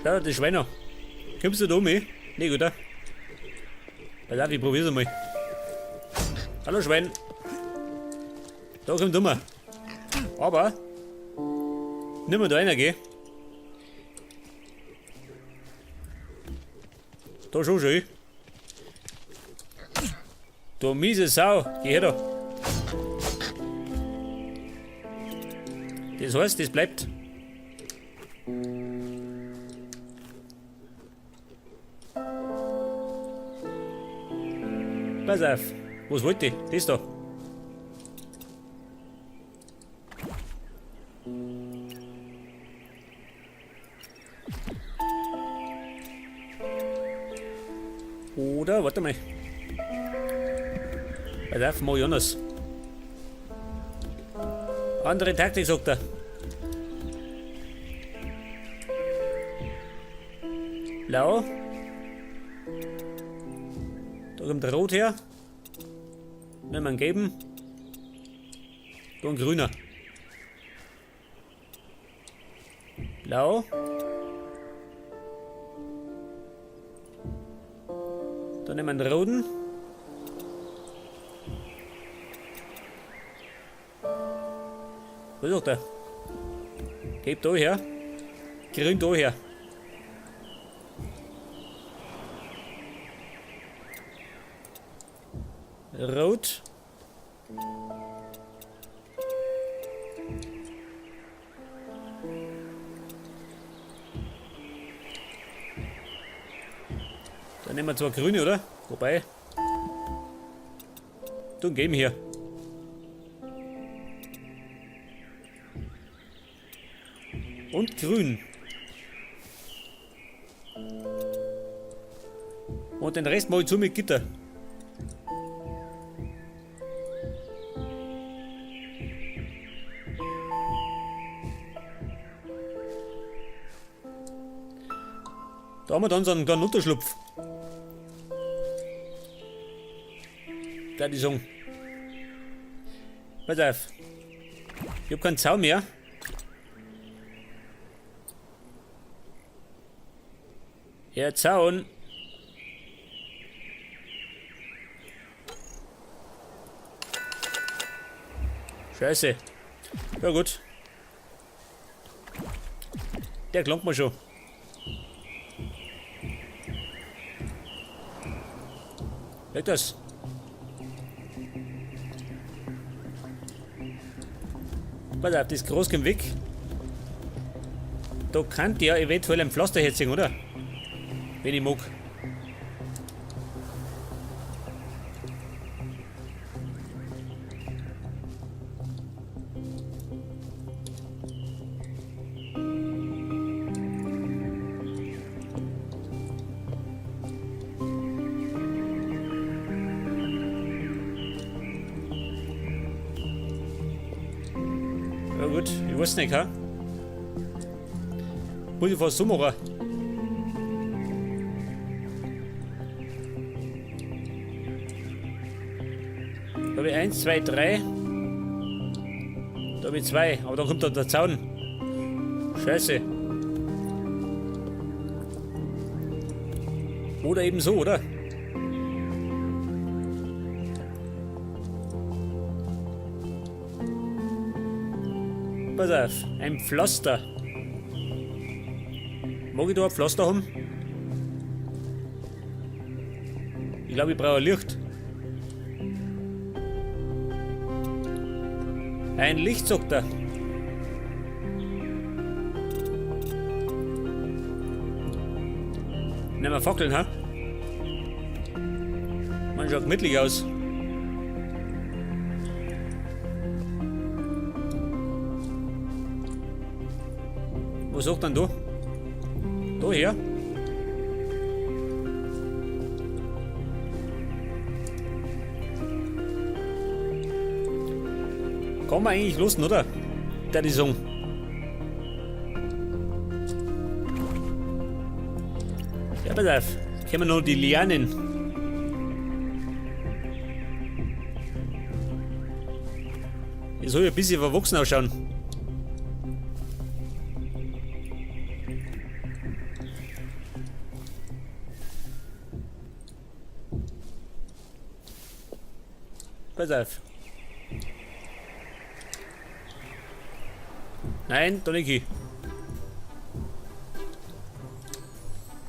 Schau dir das Schwein an. Kommst du da um mich? Nee, oder? Pass auf, ich probier's einmal. Hallo Schwein. Da kommt um. Aber nicht mehr da rein, gell? Da schon schön. Du miese Sau, geh her da. Das heißt, das bleibt. Pass auf, was wollt ihr? Das da. Oder, warte mal. Pass auf, mach ich anders. Andere Taktik, sagt er. Blau. Da kommt Rot her. Nehmen wir einen gelben. Da ein grüner. Blau. Dann nehmen wir einen roten. Was sagt er? Gelb da her. Grün da her. Rot. Dann nehmen wir zwei grüne, oder? Wobei. Dann geben hier. Und grün. Und den Rest mache ich zu mit Gitter. Da haben wir dann so einen kleinen Unterschlupf. Da die sagen. Pass auf. Ich hab keinen Zaun mehr. Herr Zaun. Scheiße. Ja gut. Der klangt mir schon. Weg das. Pass auf, das groß kommt weg. Da kann der eventuell ein Pflaster herziehen, oder? Wenn ich mag. Ja gut, ich weiß nicht, ha? Muss ich fast so machen. Da habe ich 1, 2, 3. Da habe ich 2, aber dann kommt dann der Zaun. Scheiße. Oder eben so, oder? Pass auf, ein Pflaster. Mag ich da ein Pflaster haben? Ich glaube, ich brauche ein Licht. Ein Licht, sagt er. Nehmen wir Fackeln, ha? Man schaut gemütlich aus. Wo sagt denn du? Da her? Kann man eigentlich losen, oder? Der die sagen. Ja, pass auf. Können wir noch die Lianen. Die soll ja ein bisschen verwachsen ausschauen. Pass auf. Nein, da nicht hin.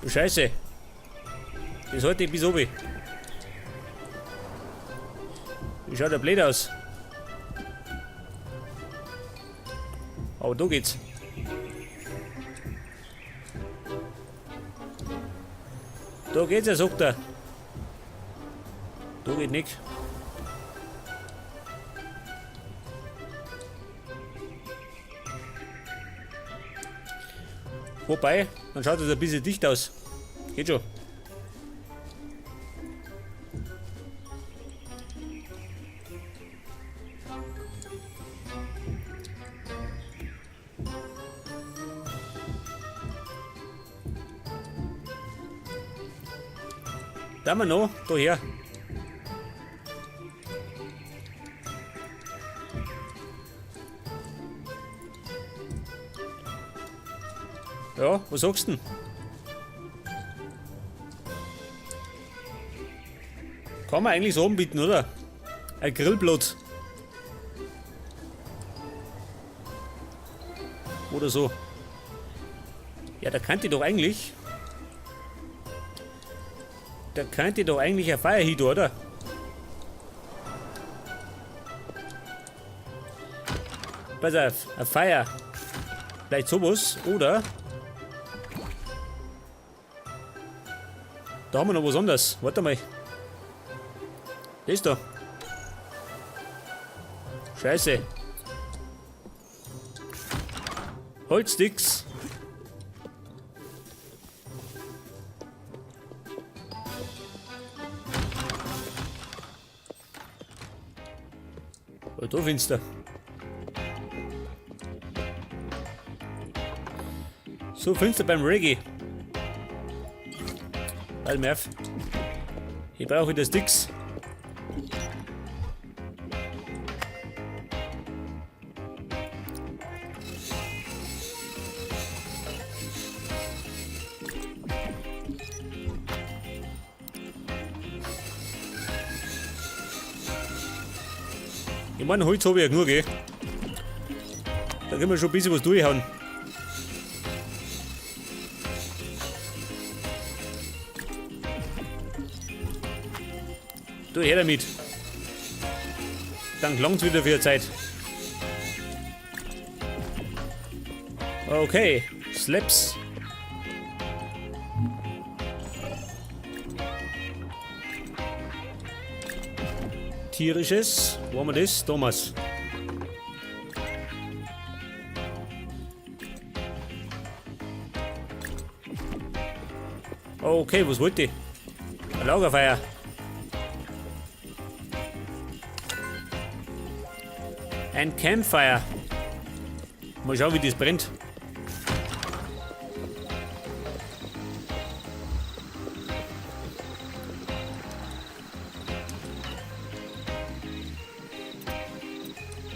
Du Scheiße. Das halte ich bis oben. Wie schaut der blöd aus? Aber da geht's. Da geht's ja, sagt er. Da geht nix. Wobei, dann schaut es ein bisschen dicht aus. Geht schon. Da haben wir noch, da her. Ja, was sagst du denn? Kann man eigentlich so anbieten, oder? Ein Grillplatz. Oder so. Ja, da könnte ich doch eigentlich. Da könnte ich doch eigentlich ein Feuer hin, oder? Pass auf, ein Feuer. Vielleicht sowas, oder? Da haben wir noch was anderes. Warte mal. Das da. Scheiße. Holzsticks. Oh, da finster. So finster beim Reggae. Halt mir auf. Ich brauche wieder Sticks. Ich meine, Holz habe ich ja genug, eh. Da können wir schon ein bisschen was durchhauen. Du, her damit. Dann klang's wieder für die Zeit. Okay, Slaps. Tierisches. Wo haben wir das? Thomas. Okay, was wollte ich? Ein Lagerfeuer. Ein Campfire. Mal schauen, wie das brennt.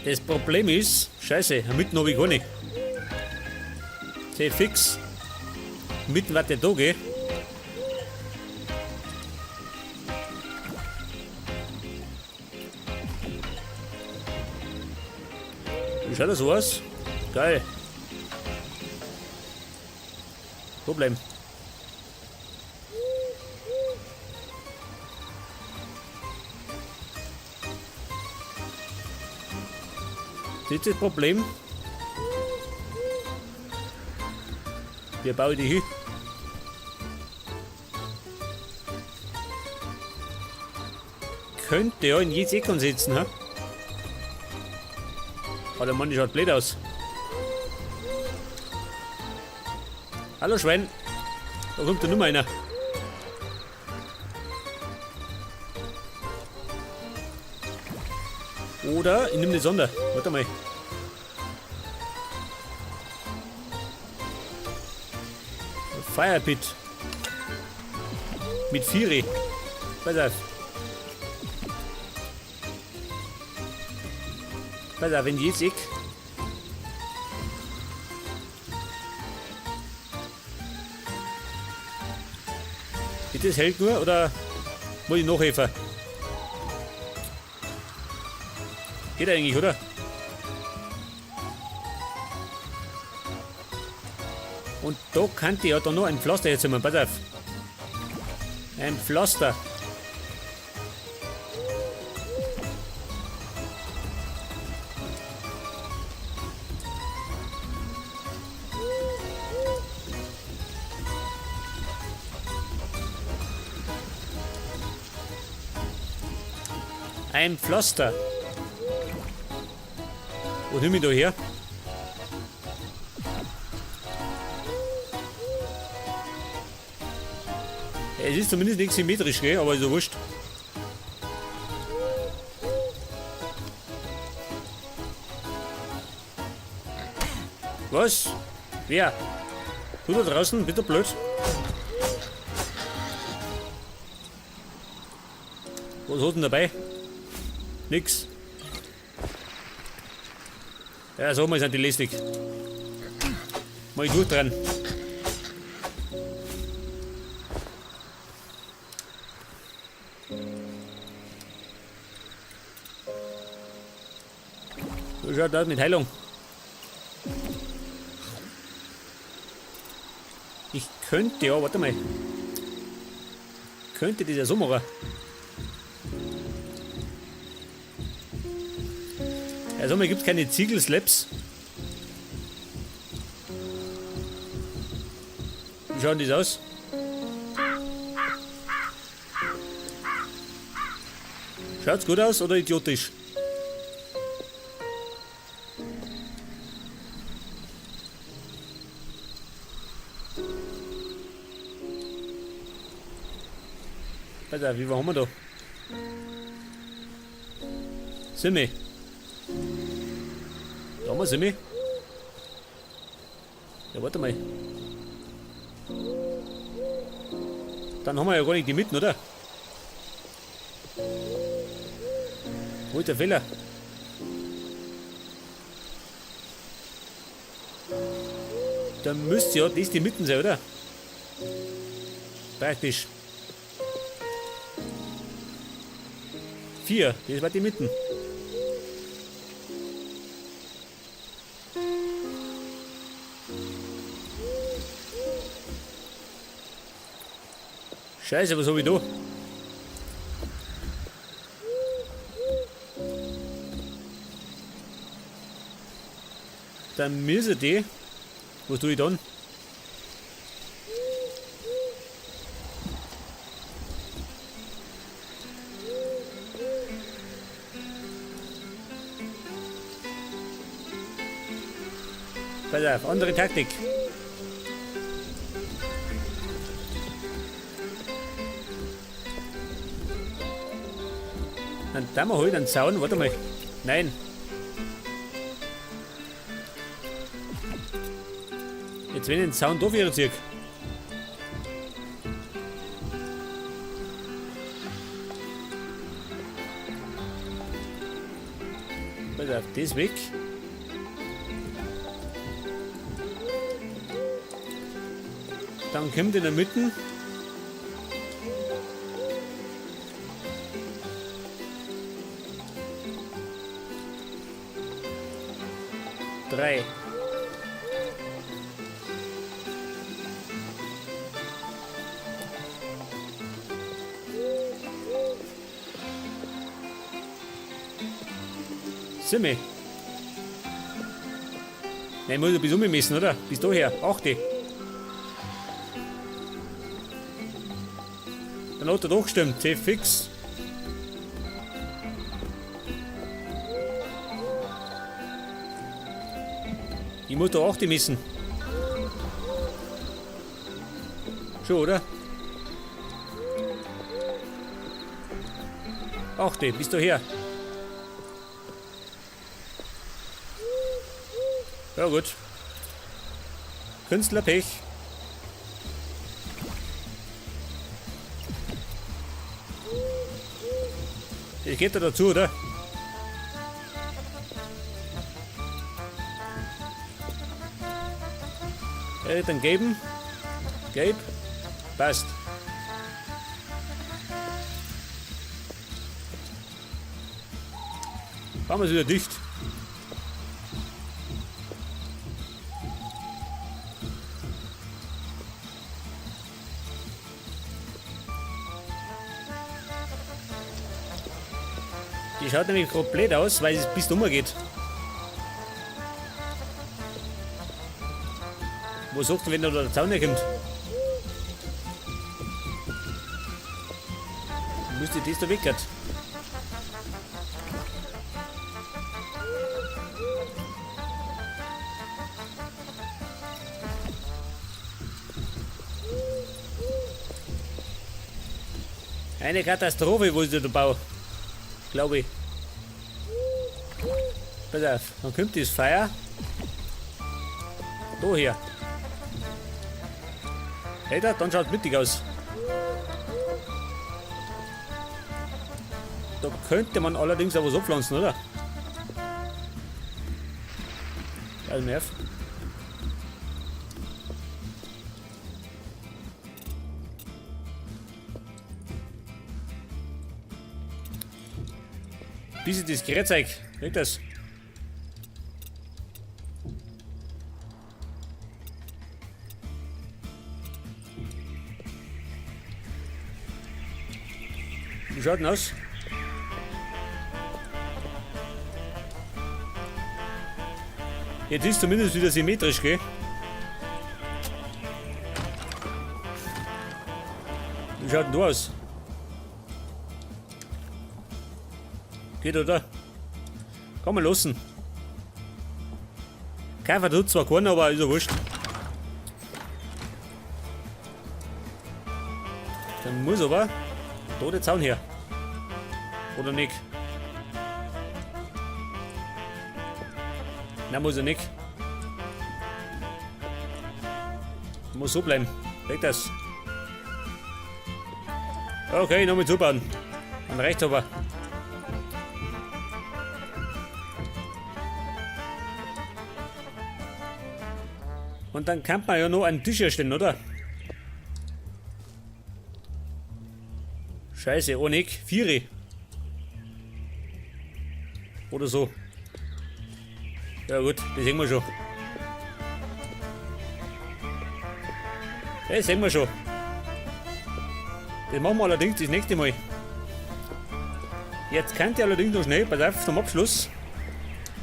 Das Problem ist, scheiße, mitten habe ich gar nicht. Fix. Mitten wird der da gehen. Wie schaut das so aus? Geil. Problem. Das ist das Problem. Wir bauen die hin. Könnte ja in jedes Eck sitzen, ha? Aber der Mann, die schaut blöd aus. Hallo Schwein. Da kommt der Nummer einer. Oder ich nehme die Sonder. Warte mal. Firepit. Mit Vieri. Pass auf. Pass auf, wenn jetzt ich. Ist das hält nur oder muss ich nachhelfen? Geht eigentlich, oder? Und da könnte ich ja da noch ein Pflaster herzimmern. Pass auf. Ein Pflaster. Ein Pflaster. Wo nimm ich da her? Es ist zumindest nicht symmetrisch, gell? Aber ist ja wurscht. Was? Wer? Du da draußen, bitte blöd. Was hat denn dabei? Nix. Ja, so mal sind die lästig. Mal ich durch dran. So schaut aus mit Heilung. Ich könnte ja, warte mal. Könnte das ja so machen. Also mal gibt es keine Ziegelslaps. Wie schauen die aus? Schaut's gut aus oder idiotisch? Alter, wie haben wir da? Simmi. Da haben wir Simmi. Ja, warte mal. Dann haben wir ja gar nicht die Mitten, oder? Wo ist der Fehler? Dann müsste ja das die Mitten sein, oder? Praktisch. 4, das war die Mitten. Scheiße, was hab ich da? Dann müssen die. Was tue ich dann? Pass auf, andere Taktik. Dann da wir halt einen Zaun. Warte mal. Nein. Jetzt wenn ich den Zaun da wieder ziehe. Pass auf, das weg. Dann kommt in der Mitte. Drei. Simme. Nein, muss ich bis ummessen, oder? Bis daher. Achte. Dann hat er doch gestimmt. T fix. Ich muss da 8 messen. Schon, oder? 8, bis daher. Ja gut. Künstlerpech. Das geht da dazu, oder? Ja, dann geben. Gelb. Passt. Bauen wir es wieder dicht. Die schaut nämlich gerade blöd aus, weil es bis dummer geht. Wo sucht denn, wenn da der Zaun kommt? Müsste das da weg hat. Eine Katastrophe, wo ich da baue. Glaube ich. Pass auf, dann kommt das Feuer. Da her. Hey, da, dann schaut mittig aus. Da könnte man allerdings auch was abpflanzen, oder? Also nerv. Bisschen das Gerät, kriegt das. Wie schaut denn aus? Jetzt ist zumindest wieder symmetrisch, gell? Wie schaut denn du aus? Geht, oder? Kann man lassen. Kein tut zwar keiner, aber ist ja wurscht. Dann muss aber da der Zaun her. Oder nicht? Nein, muss er nicht. Muss so bleiben. Weg das. Okay, nochmal zubauen. Dann reicht's aber. Und dann kann man ja noch einen Tisch herstellen, oder? Scheiße, oh nicht. 4. Oder so. Ja gut, das sehen wir schon. Das sehen wir schon. Das machen wir allerdings das nächste Mal. Jetzt könnt ihr allerdings noch schnell, pass auf, zum Abschluss,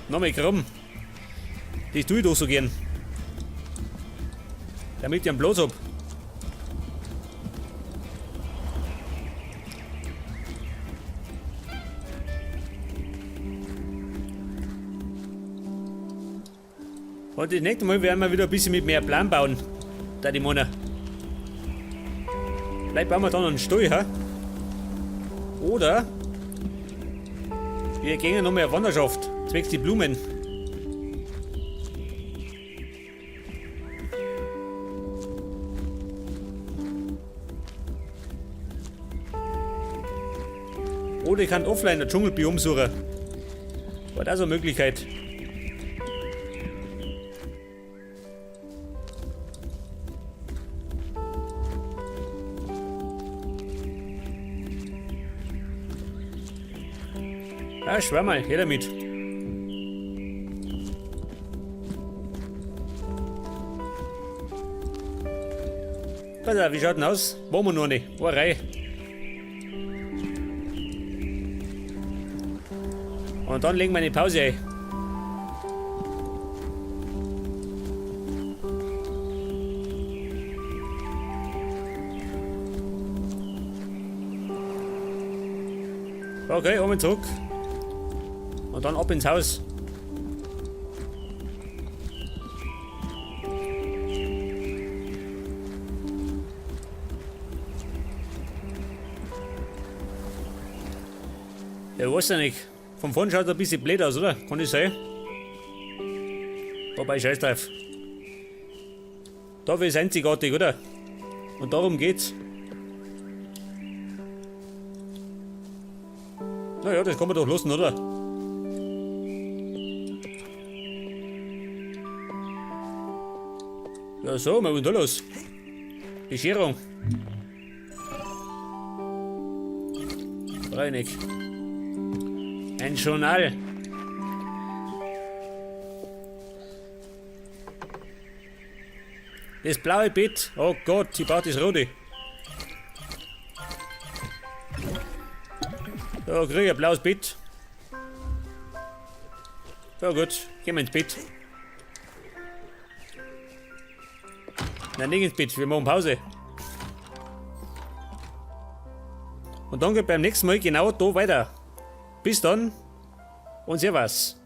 nochmal graben. Das tue ich doch so gern. Damit ich einen Platz hab. Und das nächste Mal werden wir wieder ein bisschen mit mehr Plan bauen. Da die Mona. Vielleicht bauen wir dann einen Stall, ha? Oder wir gehen noch mehr Wanderschaft, zwecks die Blumen. Oder ich kann offline ein Dschungelbiom suchen. War das eine Möglichkeit? Ah, schwör mal, her damit. Pass auf, wie schaut denn aus? Wollen wir noch nicht. Eine Reihe. Und dann legen wir eine Pause ein. Okay, um und zurück. Und dann ab ins Haus. Ja, weiß ja nicht. Von vorn schaut er ein bisschen blöd aus, oder? Kann das sein? Wobei, scheiß drauf. Da ist einzigartig, oder? Und darum geht's. Naja, das kann man doch lassen, oder? Ja, so, mal was da los? Bescherung. Breinig. Ein Journal. Das blaue Bett. Oh Gott, ich brauche das rote. Da krieg ich ein blaues Bett. Ja gut, gehen wir ins Bett. Nein, nicht ins Bett, wir machen Pause. Und dann geht beim nächsten Mal genau da weiter. Bis dann und Servus.